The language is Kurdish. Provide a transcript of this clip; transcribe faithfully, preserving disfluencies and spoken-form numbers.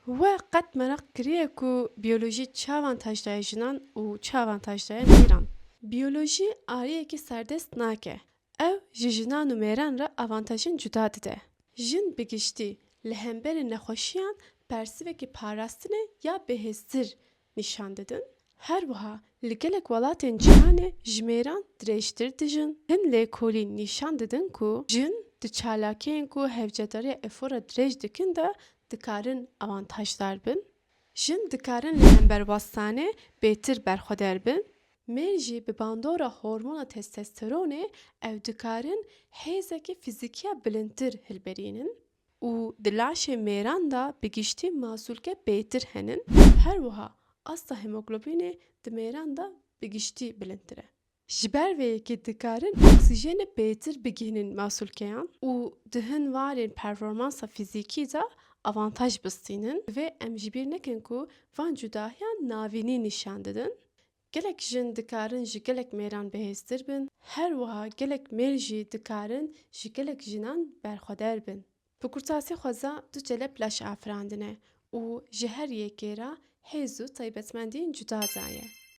We qet meraq kiriye ku biyolojî çi avantaj daye jinan û çi avantaj daye mêran? Biyolojî ariyekî serdest nake. Ew ji jinan û mêran re avantajên cuda dide. Jin bi giştî li hemberî nexweşiyan bersivekî parastinê ya bihêztir nîşan didin. Her wiha li gelek welatên cîhanê ji mêran dirêjtir dijin. Hin lêkolîn nîşan didin ku jin di çalakiyên ku hevcedariya efora dirêj dikin de dikarin avantajdar bin. Jin dikarin li hember westanê bêtir berxweder bin. Mêr jî bi bandora hormona testosteronê ew dikarin hêzekî fîzîkiya bilindtir hilberînin û di laşê mêran de bi giştî masûlke bêtir henin. Her wiha asta hemoglobînê di mêran de bi giştî bilindtir e. Ji ber vê yekê dikarin oksîjenê bêtir bigihînin masûlkeyan û di hin warên performansa fîzîkî de avantaj bistînin. Divê em ji bîr nekin ku van cudahiyan navînî nîşan didin. Gelek jin dikarin ji gelek mêran bihêztir bin, her wiha gelek mêr jî dikarin ji gelek jinan berxweder bin. Bi kurtasî xweza du celeb laş afirandine û ji her yekê re hêz û taybetmendiyên cuda daye.